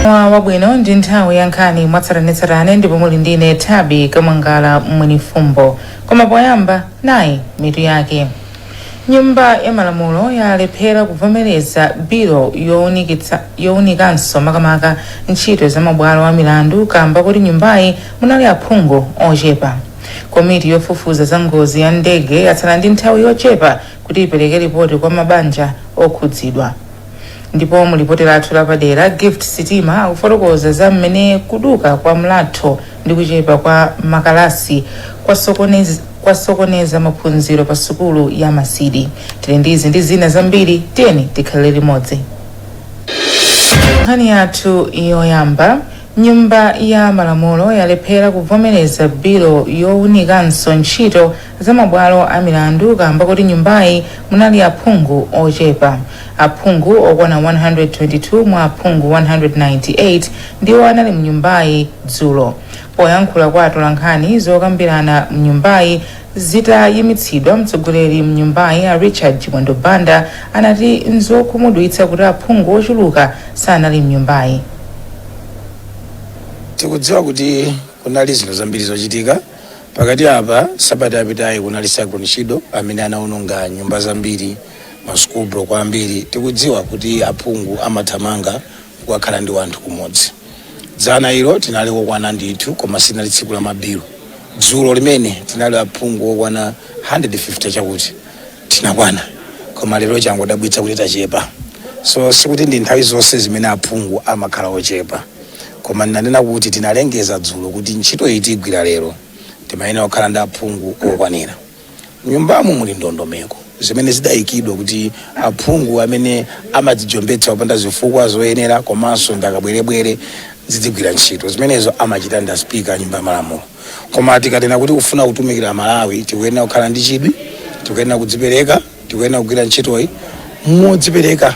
Wabwino, ndi nthawi ya nkhani mwatsatanetsatane ndipo muli ndine Thabi Kamwangala Mwenifumbo. Koma poyamba, nayi mitu yake. Nyumba ya Malamulo yalephera kuvomereza bilo yowunikanso makamaka ntchito za mabwalo a milandu kamba kuti nyumbayi munali aphungu ochepa. Komiti yofufuza za ngozi ya ndege yatsala ndi nthawi yochepa kuti ipereke ripoti kwa mabanja okhudzidwa. Ndipo mu lipoti lathu lapadera, Gift Sitima akufotokoza za mmene kuduka kwa mlatho ndi kuchepa kwa makalasi kwasokoneza maphunziro pa sukulu ya Masidi. Tili ndi izi ndi zina zambiri, tiyeni tikhalire limodzi. Nkhani yathu yoyamba, Nyumba ya Malamulo yalephera kuvomereza bilo yowunikanso ntchito za mabwalo a milandu kamba kuti nyumbayi munali aphungu ochepa. Aphungu okwana 122 mwa aphungu 198 ndiwo anali mnyumbayi dzulo. Poyankhula kwa atolankhani zokambirana mnyumbayi zitayimitsidwa, mtsogoleri mnyumbayi a Richard Chimwendo Banda anati nzokhumudwitsa kuti aphungu ochuluka sanali mnyumbayi. Tikudziwa kuti kunali zinthu zambiri zochitika pakati apa. Sabata yapitayi kunali Cyclone Chido amene anaononga nyumba zambiri, ma school block ambiri. Tikudziwa kuti aphungu amathamanga kukakhala ndi wanthu kumodzi. Dzana ilo tinali kokwana ndithu, koma sinali tsiku la mabilu. Dzulo limene tinali aphungu okwana 150 chakuti tinakwana, koma lero changodabwitsa kuti tachepa. So sikuti ndi nthawi zonse zimene aphungu amakhala ochepa, koma ndinanena kuti tinalengeza dzulo kuti ntchito iyi tigwira lero, timayenera kukhala ndi aphungu okwanira. Nyumbamo muli ndondomeko zimene zidayikidwa kuti aphungu amene amadzijombetsa opanda zifukwa zoyenera komanso ndakabwerebwere zidzigwira ntchito. Zimenezo amachita ndi Spika a Nyumba ya Malamulo. Koma tikanena kuti kufuna kutumikira Malawi, tikuyenera kukhala ndi chidwi, tikuyenera kudzipereka, tikuyenera kugwira ntchitoyi modzipereka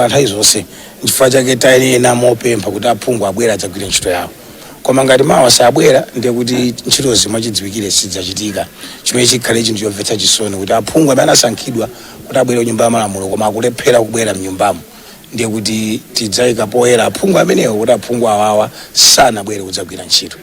nthawi zonse. Nchifukwa chake tayenera mopempha kuti aphungu abwera adzagwire ntchito yawo. Koma ngati mawa sabwera, ndiye kuti ntchitozi mwachidziwikire sizidzachitika, chimene chikhale chinthu chomvetsa chisoni kuti aphungu amene anasankhidwa kuti abwere kunyumba ya malamulo koma akulephera kubwera mnyumbamo. Ndiye kuti tidzayika poyera aphungu amenewo kuti aphungu awawa sanabwere kudzagwira ntchito.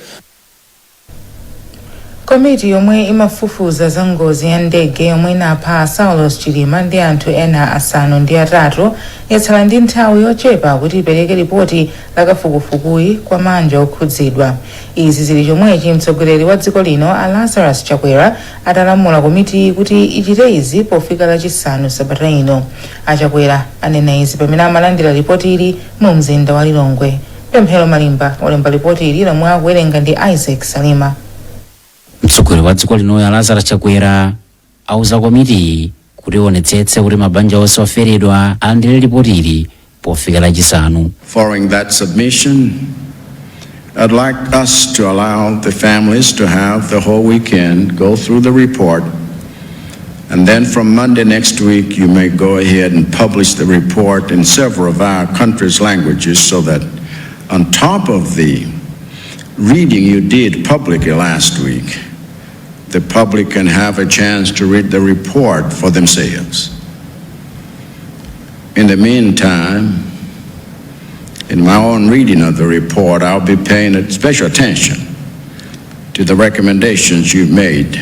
Komiti yomwe imafufuza za ngozi ya ndege yomwe inapha Saulos Chilima ndi anthu ena 8 yatsala ndi nthawi yochepa kuti ipereke ripoti la kafukufukuyi kwa mabanja okhudzidwa. Izi zili chomwechi mtsogoleri wa dziko lino a Lazarus Chakwera atalamula komiti kuti ichite izi pofika Lachisanu sabata ino. Achakwera anena izi pamene amalandira ripoti ili mu mzinda wa Lilongwe. Pemphero Malimba walemba ripoti ili lomwe akuwerenga ndi Isaac Salima. Mtsogoleri wa dziko lino Lazarus Chakwera auza komiti kuti ionetsetse kuti mabanja onse oferedwa alandire ripotili pofika Lachisanu. Following that submission, I'd like us to allow the families to have the whole weekend, go through the report, and then from Monday next week, you may go ahead and publish the report in several of our country's languages so that on top of the reading you did publicly last week, the public can have a chance to read the report for themselves. In the meantime, in my own reading of the report, I'll be paying special attention to the recommendations you've made,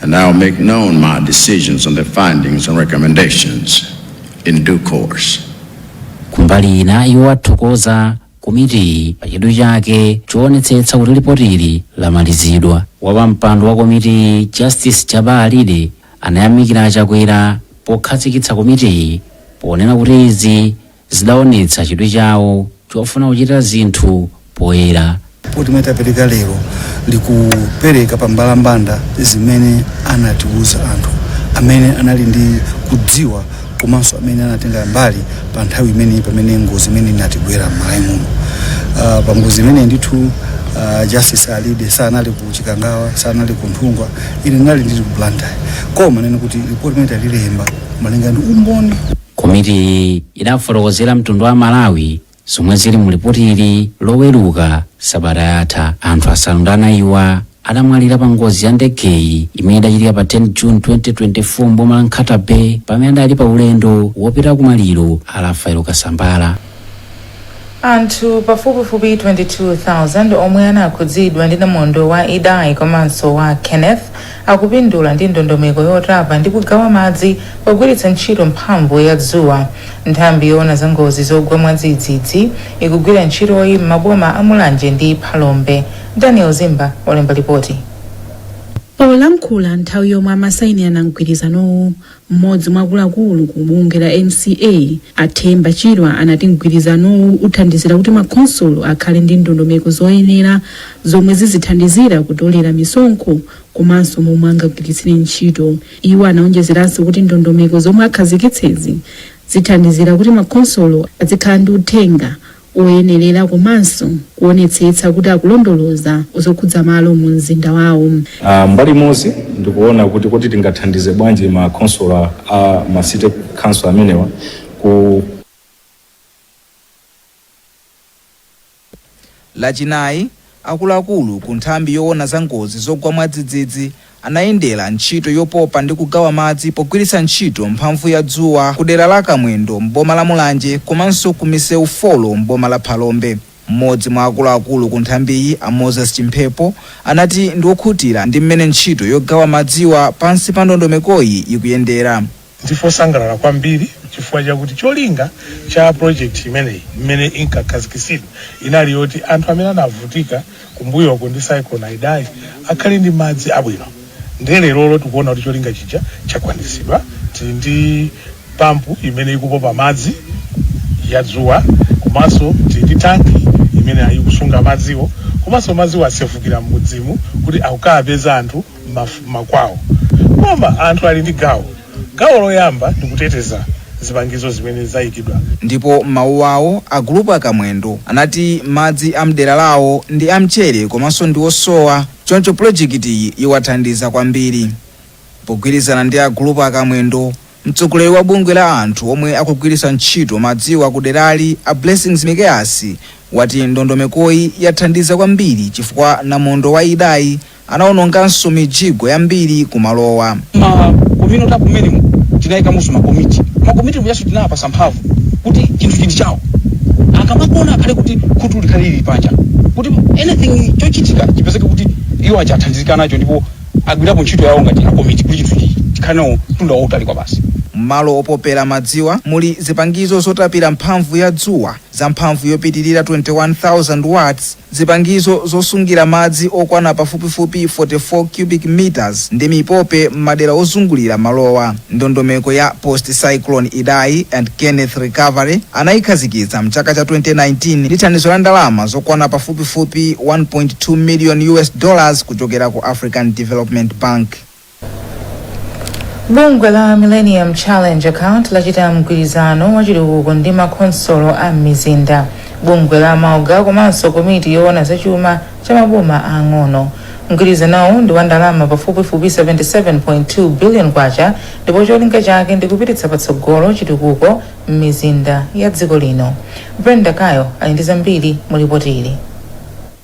and I'll make known my decisions on the findings and recommendations in due course. Kumbali ina, iwo athokoza komiti pa chidwi chake choonetsetsa kuti ripotili lamalizidwa. Wapampando wa komiti, Justice Jabbar Alide, anayamikira Chakwera pokhazikitsa komitiyi, ponena kuti izi zidaonetsa chidwi chawo chofuna kuchita zinthu poyera. Ripoti imene tapereka lero likupereka pambalambanda zimene anatiuza anthu amene anali ndi kudziwa komanso amene anatenga mbali pa nthawi imene pamene ngozi imene inatigwera m'Malawi muno. Pa ngozi imene ndithu Justice Alide sanali ku Chikangawa, sanali ku Nthungwa, ine ndinali ndili ku Blantyre, koma nene kuti ripoti imene talilemba malinga ndi umboni. Komiti idafotokozera mtundu wa Malawi zomwe zili mu ripotili Loweruka sabata yatha. Anthu 9 adamwalira pa ngozi ya ndegeyi imene idachitika pa 10 June 2024 mboma la Nkhata Bay pamene adali pa ulendo wopita kumaliro a Rafael Kasambala. Anthu pafupifupi 22,000 omwe anakhudzidwa ndi namondwe wa Idai komanso wa Kenneth akupindula ndi ndondomeko yotapa ndi kugawa madzi pogwiritsa ntchito mphamvu ya dzuwa. Nthambi yoona za ngozi zogwa mwadzidzidzi ikugwira ntchitoyi m'maboma a Mulanje ndi Phalombe. Daniel Zimba walemba ripoti. Polankhula nthawi yomwe amasayinirana mgwirizanowu, mmodzi mwa akuluakulu ku bungwe la MCA, Athemba Chirwa, anati mgwirizanowu uthandizira kuti makhonsolo akhale ndi ndondomeko zoyenera zomwe zizithandizira kutolera misonkho komanso momwe angagwiritsire ntchito. Iwo anaonjezeranso kuti ndondomeko zomwe akhazikitsezi zithandizira kuti makhonsolo azikhala ndi uthenga oyenerera komanso kuonetsetsa kuti akulondoloza zokhudza malo mu mzinda wawo. Mbali imodzi ndikuona kuti tingathandize bwanji makhonsolo a ma city council amenewa ku Lachinayi, akuluakulu ku nthambi yoona za ngozi zogwa mwadzidzidzi anayendera ntchito yopopa ndi kugawa madzi pogwiritsa ntchito mphamvu ya dzuwa ku dera la Kamwendo m'boma la Mulanje komanso ku misewu 4 m'boma la Phalombe. Mmodzi mwa akuluakulu ku nthambiyi, a Moses Chimphepo, anati ndi okhutira ndi mmene ntchito yogawa madziwa pansi pa ndondomekoyi ikuyendera. Ndife osangalala kwambiri chifukwa chakuti cholinga cha project imeneyi imene inkakhazikitsidwa inali yoti anthu amene anavutika kumbuyoko ndi Cyclone Idai akhale ndi madzi abwino. Ndiye lerolo tikuona kuti cholinga chija chakwaniritsidwa. Tili ndi pampu imene ikupopa madzi ya dzuwa, komanso tili ndi tanki imene ikusunga madziwo, komanso madziwo asefukira m'mudzimu kuti akukapeza anthu makwawo. Koma anthu ali ndi gawo. Gawo loyamba ndikuteteza zipangizo zimene zayikidwa. Ndipo m'mawu awo, agulupu Akamwendo anati madzi a mdera lawo ndi amchere komanso ndi osowa, choncho pulojekitiyi iwathandiza kwambiri. Pogwirizana ndi agulupu Akamwendo, mtsogoleri wa bungwe la anthu omwe akugwiritsa ntchito madziwa ku derali, a Blessings Mikeasi, wati ndondomekoyi yathandiza kwambiri chifukwa namondwe wa Idai anawononganso mijigo yambiri kumalowa. Ma community kumenemo tinayikamonso makomiti. Makomiti muyaso tinawapasa mphamvu kuti chinthu chindi chawo akamakona akhale kuti khutu likhale lili panja, kuti anything chochitika chipezeke kuti iwo aja athandizika nacho ndipo agwirapo ntchito yawo ngati akomiti kuti chinthu chikhale nawo mtunda wautali kwa basi. M'malo opopera madziwa muli zipangizo zotapira mphamvu ya dzuwa za mphamvu yopitirira 21,000 watts, zipangizo zosungira madzi okwana pafupifupi 44 cubic meters ndi mipope m'madera ozungulira malowa. Ndondomeko ya Post Cyclone Idai and Kenneth Recovery anayikhazikitsa mchaka cha 2019 ndi thandizo la ndalama zokwana pafupifupi 1.2 million US dollars kuchokera ku African Development Bank. Bungwe la Millennium Challenge Account lachita mgwirizano wachitukuko ndi makhonsolo a mizinda, bungwe la MALGA komanso komiti yoona zachuma cha maboma ang'ono. Mgwirizanowu ndi wa ndalama pafupifupi 77.2 billion kwacha ndipo cholinga chake ndi kupititsa patsogolo chitukuko m'mizinda ya dziko lino. Brenda Kayo ali ndi zambiri mu ripoti ili.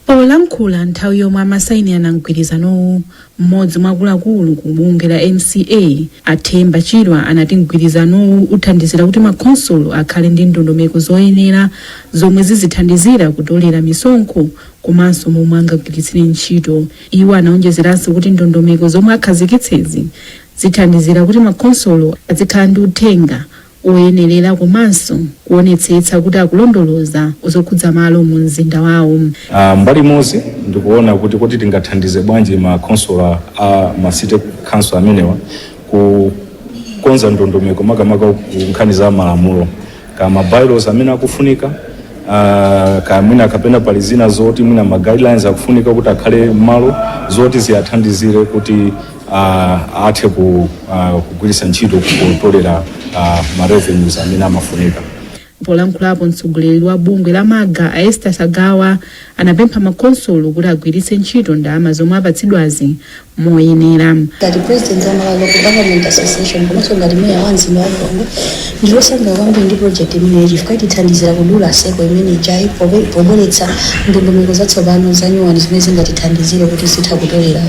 Polankhula nthawi yomwe amasayinirana mgwirizanowu, mmodzi mwa akuluakulu ku bungwe la MCA, Athemba Chirwa, anati mgwirizanowu uthandizira kuti makhonsolo akhale ndi ndondomeko zoyenera zomwe zizithandizira kutolera misonkho komanso momwe angagwiritsire ntchito. Iwo anaonjezeranso kuti ndondomeko zomwe akhazikitsezi zithandizira kuti makhonsolo azikhala ndi uthenga oyenerera komanso kuonetsetsa kuti akulondoloza zokhudza malo mu mzinda wawo. Mbali imodzi ndikuona kuti tingathandize bwanji makhonsolo a ma city council amenewa kukonza ndondomeko, makamaka ku nkhani za malamulo kama bylaws amene akufunika, ka mwina kapena pali zina zoti mwina ma guidelines akufunika kuti akhale malo zoti ziyathandizire kuti athe kugwiritsa ntchito kutolera ma revenues amene amafunika. Polankhulapo, mtsogoleri wa bungwe la MALGA, a Esther Sagawa, anapempha makhonsolo kuti agwiritse ntchito ndalama zomwe apatsidwazi moyenera. Ngati president wa Malawi Local Government Association komanso ngati meya wa mzinda wa Lilongwe, ndilosangalala kwambiri ndi project imeneyi chifukwa itithandizira kudula circle imene ijayi pobweretsa ndondomeko zatsopano zanyuwani zimene zingatithandizire kuti zitha kutolera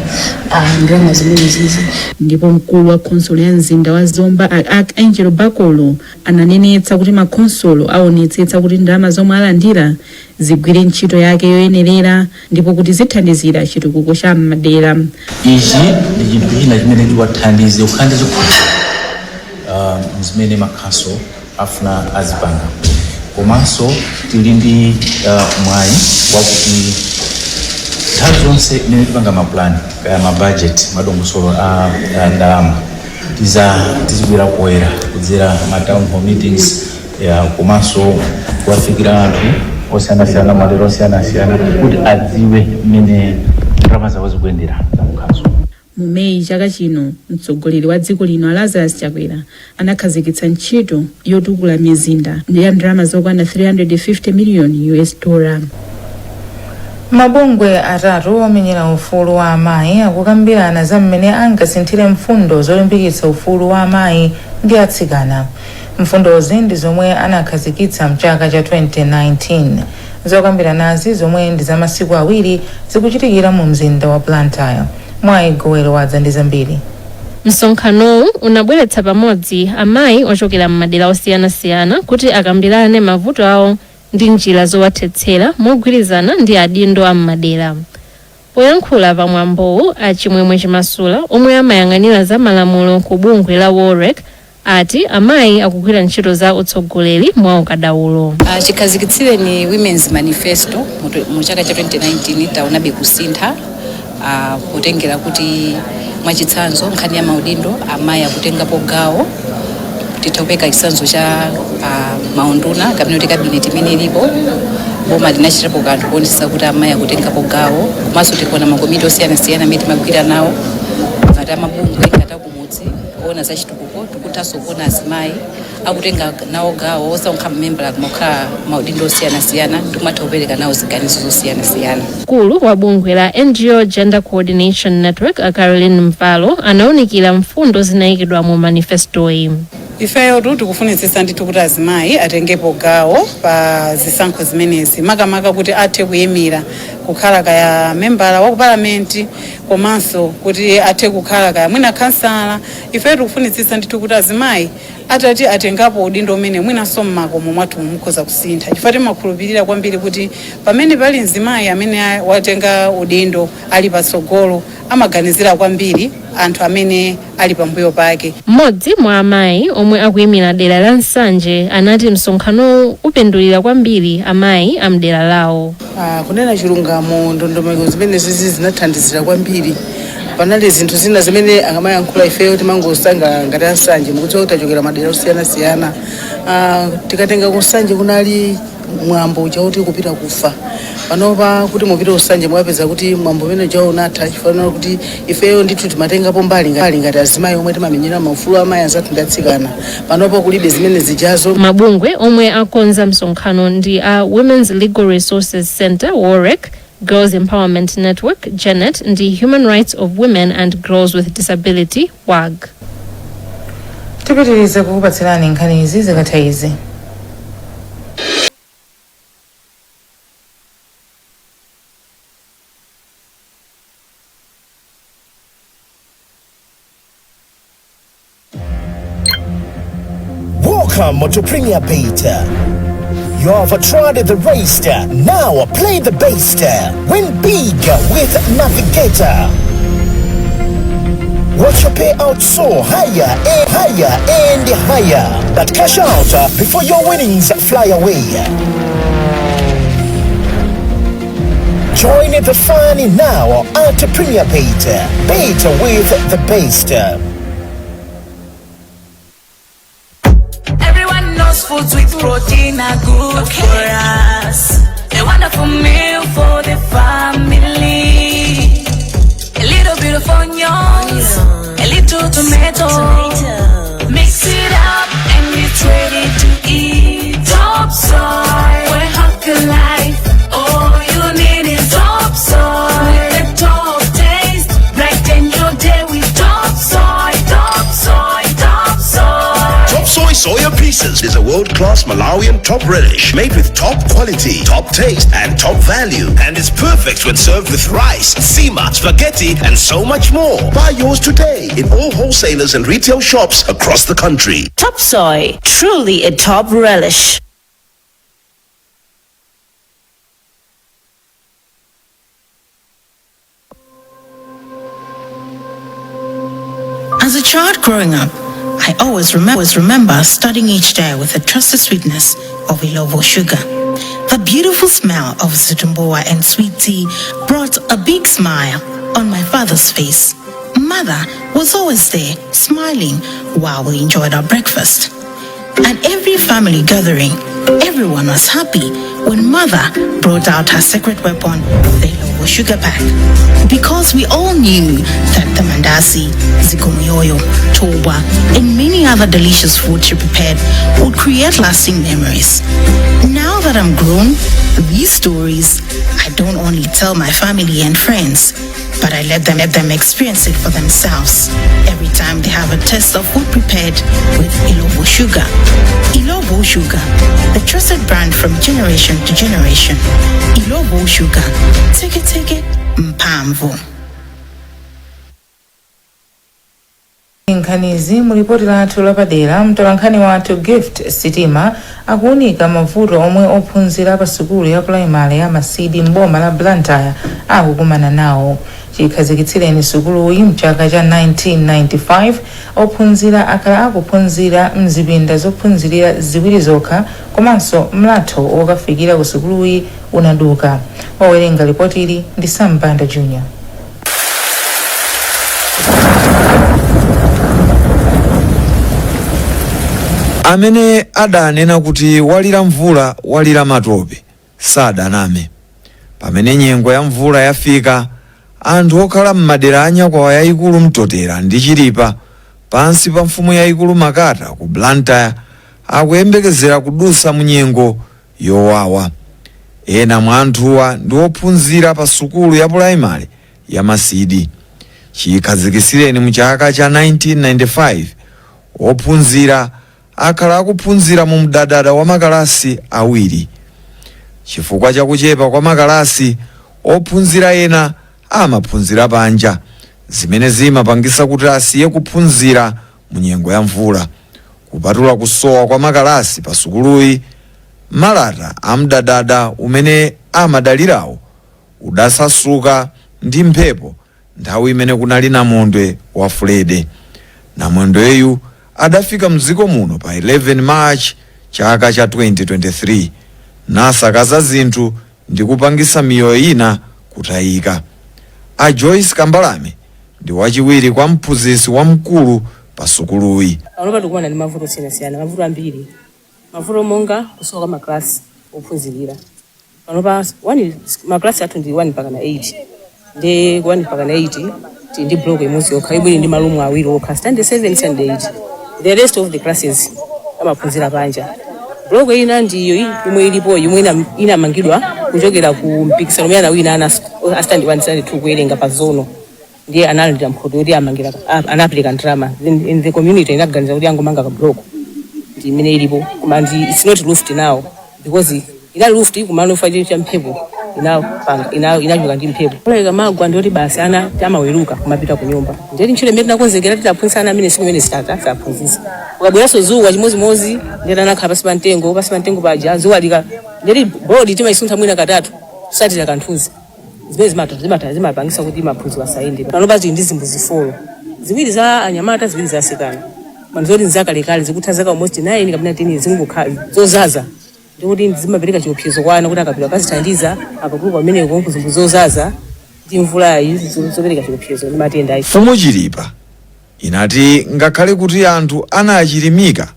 ndalama zimene zizi. Ndipo mkulu wa khonsolo ya mzinda wa Zomba, a Archangelo Bakolo, ananenetsa kuti makhonsolo Makhonsolo aonetsetsa kuti ndalama zomwe alandira zigwire ntchito yake yoyenerera ndipo kuti zithandizira chitukuko cha m'madera. Ichi ndi chinthu china chimene chiwathandize kukhala ndi zimene makhansolo afuna azipanga, komanso tili ndi mwayi wakuti nthawi zonse imene tipanga mapulani, kaya mabudget, madongosolo a ndalama, tizibwera poyera kudzera ma town hall meetings ya, komanso kuwafikira anthu osiyanasiyana, madera osiyanasiyana, kuti adziwe mmene ndalama zawo zikuyendera za mukhansolo. Mu Meyi chaka chino, mtsogoleri wa dziko lino Lazarus Chakwera anakhazikitsa ntchito yotukula mizinda ya ndalama zokwana 350 million US dollar. Mabungwe atatu omenyera ufulu wa amayi akukambirana za mmene angasinthire mfundo zolimbikitsa ufulu wa amayi ndi atsikana. Mfundozi ndi zomwe anakhazikitsa mchaka cha 2019. Zokambiranazi, zomwe ndi za masiku 2, zikuchitikira mu mzinda wa Blantyre. Mwayi Gowero wadza ndi zambiri. Msonkhanowu unabweretsa pamodzi amayi ochokera m'madera osiyanasiyana kuti akambirane mavuto awo ndi njira zowathetsera mogwirizana ndi adindo a m'madera. Poyankhula pamwambowu, Achimwemwe Chimasula, omwe amayang'anira za malamulo ku bungwe la WOLREC, ati amayi akugwira ntchito za utsogoleri mwa ukadaulo. Chikhazikitsire ni Women's Manifesto mu chaka cha 2019, taonabe kusintha, potengera kuti mwachitsanzo nkhani ya maudindo amayi akutengapo gawo. Titha kupeka chitsanzo cha maunduna kapena kuti cabinet imene ilipo, boma linachitapo kanthu kuonetsetsa kuti amayi akutengapo gawo. Komanso tikuona makomiti osiyanasiyana amene timagwira nawo, ngati amabungwe, ngati akumudzi oona za chitukuko, tikuthanso kuona azimayi akutenga nawo gawo, osakhala mmembala koma maudindo osiyanasiyana, ndikumatha kupereka nawo ziganizo zosiyanasiyana. Mkulu wa bungwe la NGO Gender Coordination Network, a Caroline Mvalo, anawunikira mfundo zinayikidwa mu manifestoyi. Ifeyo tu tikufunitsitsa ndithu kuti azimayi atengepo gawo pa zisankho zimenezi, makamaka kuti athe kuyimira kukhala kaya membala wa ku palamenti, komanso kuti athe kukhala kaya mwina khansala. Ifeyo tikufunitsitsa ndithu kuti azimayi atati atengapo udindo umene, mwinanso mmakomo mwathu mukhoza kusintha, chifukwa timakhulupirira kwambiri kuti pamene pali mzimayi amene watenga udindo, ali patsogolo, amaganizira kwambiri anthu amene ali pambuyo pake. Mmodzi mwa amayi omwe akuyimira dera la Nsanje anati msonkhanowu upindulira kwambiri amayi a mdera lawo. Kunena chilungamo, ndondomeko zimene zizi zinathandizira kwambiri. Panali zinthu zina zimene akamayankhula ifeyo timangosanga ngati Ansanje. Mukudziwa kuti tachokera madera osiyanasiyana. Tikatenga kuNsanje, kunali mwambo uja kuti kupita kufa. Panopa kuti mupite kuNsanje, mukapeza kuti mwambo umene uja unatha, chifukwa kuti ifeyo ndithu timatengapo mbali ngati azimayi omwe timamenyera maufulu amayi anzathu ndi atsikana. Panopa kulibe zimene zijazo. Mabungwe omwe akonza msonkhano ndi a Women's Legal Resources Center, WOLREC, Girls Empowerment Network, GENET, ndi Human Rights of Women and Girls with Disability, WAG. Tipitirize kukupatsirani nkhani izi zikatha izi. Welcome to Premier Bet. You have tried the rest. Now play the best. Win big with Navigator. Watch your payout soar higher and higher and higher. But cash out before your winnings fly away. Join the fun now at Premier Bet. Bet with the best. Everyone knows foods with protein are good for us. A wonderful meal for the family. A little bit of onions, a little tomato. Mix it up and it's ready to eat. Top Soy, we're healthy life. All you need is Top Soy. With the top taste, brighten your day with Top Soy, Top Soy, Top Soy. Top Soy Soya Pieces is a world-class Malawian top relish made with top quality, top taste, and top value. And is perfect when served with rice, nsima, spaghetti, and so much more. Buy yours today in all wholesalers and retail shops across the country. Top Soy, truly a top relish. As a child growing up, I always remember starting each day with the trusted sweetness of Illovo sugar. The beautiful smell of zitumbuwa and sweet tea brought a big smile on my father's face. Mother was always there, smiling while we enjoyed our breakfast. At every family gathering, everyone was happy when mother brought out her secret weapon, the Illovo sugar pack. Because we all knew that the mandasi, zikomoyoyo, toba, and many other delicious food she prepared would create lasting memories. Now that I'm grown, these stories I don't only tell my family and friends, but I let them experience it for themselves every time they have a taste of food prepared with Illovo sugar. Illovo Sugar, the trusted brand from generation to generation. Illovo Sugar, take it, take it, mphamvu. Nkhanizi mulipoti lathu lapadera, mtolankhani wathu Gift Sitima akuunika mavuto omwe ophunzira pa sukulu ya pulaimali ya Masidi mboma la Blantyre akukumana nawo. Chikhazikitsireni sukuluyi mchaka cha 1995, ophunzira akhala akuphunzira mzipinda zophunzirira ziwiri zokha, komanso mlatho wokafikira ku sukuluyi unaduka. Owerenga lipotili ndi Sambanda Junior. Amene adanena kuti walira mvula walira matope sadaname. Pamene nyengo ya mvula yafika, anthu okhala m'madera a Nyakwawa Yayikulu Mtotera ndi Chilipa pansi pa mfumu yayikulu Makata ku Blantyre akuyembekezera kudusa mu nyengo yowawa. Ena mwa anthuwa ndi ophunzira pa sukulu ya pulaimali ya Masidi. Chikhazikitsireni mu chaka cha 1995, ophunzira akhala akuphunzira mu mdadada wa makalasi awiri. Chifukwa chakuchepa kwa makalasi, ophunzira ena amaphunzira panja, zimene zimapangisa kuti asiye kuphunzira mu nyengo ya mvula. Kupatula kusowa kwa makalasi pa sukuluyi, malata amdadada umene amadalirawo udasasuka ndi mphepo nthawi imene kunali namondwe wa Freddy. Namondweyu adafika mdziko muno pa 11 March chaka cha 2023, nasakaza zinthu ndi kupangisa miyoyo ina kutayika. A Joyce Kambalame ndi wachiwiri kwa mphunzitsi wamkulu pa sukuluyi. Panopa tikukumana ndi mavuto osiyanasiyana, mavuto ambiri, mavuto monga kusowa kwa maklasi ophunzirira. Panopa one maklasi athu ndi 1 mpaka na 8, ndi 1 mpaka na 8 tili ndi block imodzi yokha ibwiri ndi marumu awiri okha, standard 7, standard 8. The rest of the classes amaphunzira panja. Block ina ndiyo yomwe ilipo, yomwe inamangidwa kuchokera ku mpikisano umene anawina ana a standard 1, standard 2 kuwerenga pa zonal, ndiye analandira mphoto yoti amangira, anapereka ndalama. Then in the community inaganiza kuti angomanga ka block, ndi imene ilipo, koma ndi it's not roofed now because inali roofed, kumano fa cha mphepo inapanga inachoka ndi mphepo. Mvula ikamagwa ndiyoti basi ana amaweruka kumapita ku nyumba. Ndiyoti ntchito imene tinakonzekera titaphunzitsa ana amene siku imene sitata saphunzitsa. Ukabweranso zuwa chimozimozi, ndiyoti anakhala pasi pa mtengo, pasi pa mtengo paja zuwa lika, ndiyoti bodi timayisuntha mwina katatu kusatira kanthunzi. Zimene zimapangisa kuti maphunziro asayende. Panopa tili ndi zimbuzi four, ziwiri za anyamata, ziwiri za asikana. Manzoti nzakalekale, zikutha zaka almost 9 kapena 10, zingokhala zozaza, ndikuti zimapereka chiopsezo kwa ana kuti akapita akazithandiza akatuluka pameneko kuzimbuzi zozaza ndi mvulayi, zopereka chiopsezo ndi matenda ayi. Mfumu Chilipa inati ngakhale kuti anthu anachilimika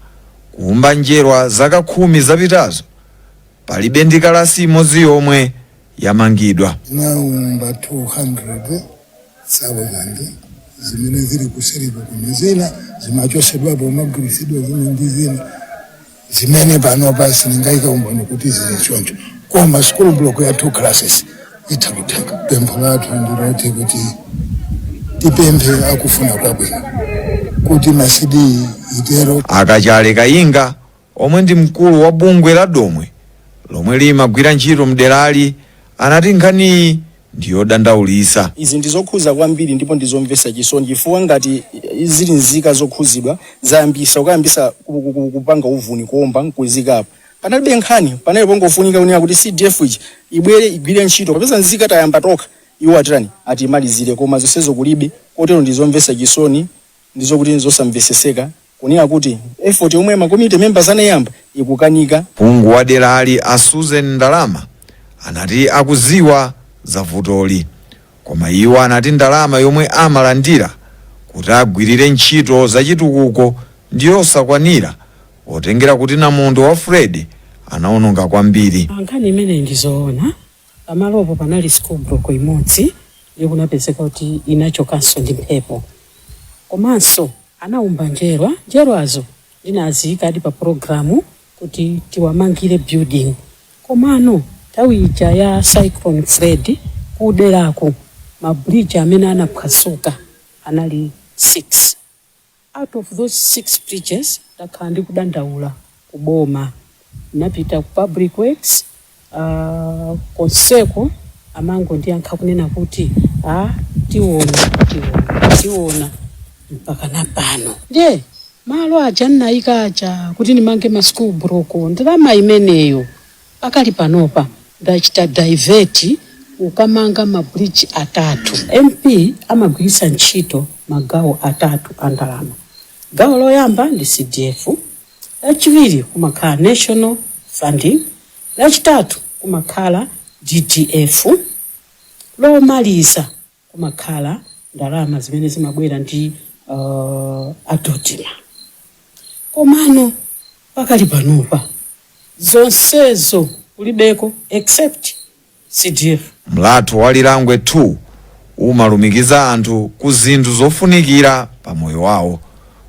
kuumba njerwa zaka 10 zapitazo, palibe ndi kalasi imodzi yomwe yamangidwa. Tinaumba 200,000 zimene zili kuseriko, koma zina zimachosedwapo, umagwiritsidwa zina ndi zina zimene panopa siningaika umboni kuti zili choncho, koma school block ya two classes itha kutheka. Pempho lathu ndiloti kuti tipemphe akufuna kwabwino kuti Masidi itero. Akachale Kayinga, omwe ndi mkulu wa bungwe la Domwe lomwe limagwira ntchito mderali, anati nkhaniyi ndiyodandaulisa. Izi ndizokhuza kwambiri ndipo ndizomvetsa chisoni, chifukwa ngati zili nzika zokhuzidwa zayambisa kukayambisa kupanga uvuni, kuomba nkuzikapo, panalibe nkhani, panali pongofunika kunena kuti CDF ichi ibwere igwire ntchito, popeza nzika tayamba tokha, iwo atirani atimalizire, koma zonsezo kulibe. Kotero ndizomvetsa chisoni. Ndizokuti zosamveseseka kunena kuti effort yomwe ma community members anayamba ikukanika. Phungu wa derali a Susan Ndalama anati akuziwa za vutoli, koma iwo anati ndalama yomwe amalandira kuti agwirire ntchito zachitukuko ndiyosakwanira, potengera kuti namondwe wa Fred anaononga kwambiri. Nkhani imeneyi ndizoona. Pamalopo panali school block imodzi ndikunapezeka kuti inachokanso ndi mphepo, komanso anaumba njerwa. Njerwazo ndinaziyikadi pa programu kuti tiwamangire building, komano nthawi ija ya Cyclone Fred kuderako ma bridge amene anaphwasuka anali 6. Out of those six bridges, ndakhala ndikudandaula kuboma, napita ku Public Works, konseko amangondiyankha kunena kuti a tiona, tiona, tiona, mpaka na pano. Ndiye malo aja nnayika aja kuti ndimange ma school block, ndalama imeneyo pakali panopa ndachita divert ukamanga ma bridge atatu. MP amagwiritsa ntchito magawo atatu a ndalama. Gawo loyamba ndi CDF, lachiwiri kumakhala national funding, lachitatu kumakhala DDF, lomaliza kumakhala ndalama zimene zimabwera ndi a DoDMA. Komano pakali panopa zonsezo kulibeko except CDF. Mlatho wa Lilangwe 2 umalumikiza anthu ku zinthu zofunikira pa moyo wawo,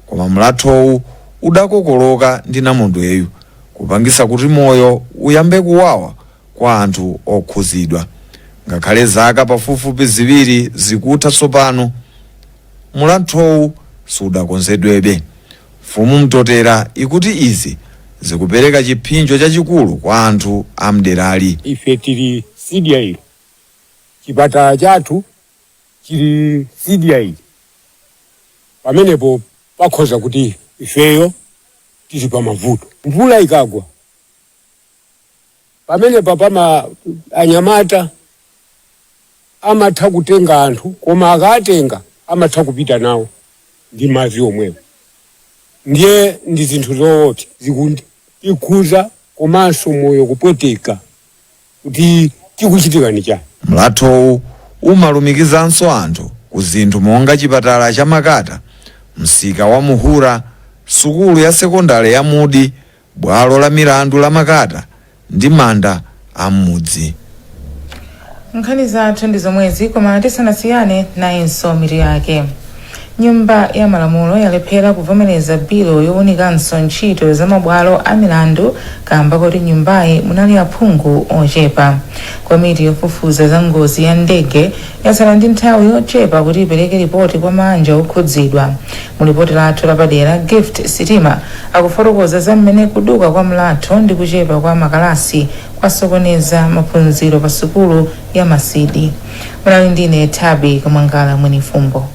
koma mlathowu udakokoloka ndi namondweyu, kupangisa kuti moyo uyambe kuwawa kwa anthu okhuzidwa. Ngakhale zaka pafupifupi 2 zikutha tsopano, mulathowu sudakonzedwebe. Mfumu Mtotera ikuti izi zikupereka chipsinjo chachikulu kwa anthu amderali. Ife tili sidya ili, chipatala chathu chili sidya ili. Pamenepo pakhoza kuti ifeyo tili pamavuto. Mvula ikagwa pamenepa pama anyamata amatha kutenga anthu, koma akatenga amatha kupita nawo ndi madzi omwewo. Ndiye ndi zinthu zoopsa, zikutikhuza komanso moyo kupweteka kuti chikuchitika ni chani. Mlathowu umalumikizanso anthu ku zinthu monga chipatala cha Makata, msika wa Muhura, sukulu ya sekondale ya Mudi, bwalo la milandu la Makata ndi manda a m'mudzi. Nkhani zathu ndi zomwezi, koma tisanasiyane nayenso mitu yake. Nyumba ya Malamulo yalephera kuvomereza bilo yowunikanso ntchito za mabwalo a milandu kamba kuti nyumbayi munali aphungu ochepa. Komiti yofufuza za ngozi ya ndege yatsala ndi nthawi yochepa kuti ipereke ripoti kwa mabanja okhudzidwa. Mu lipoti lathu lapadera, Gift Sitima akufotokoza za mmene kuduka kwa mlatho ndi kuchepa kwa makalasi kwasokoneza maphunziro pa sukulu ya Masidi. Munali ndine Tabi Kamwangala Mwenifumbo.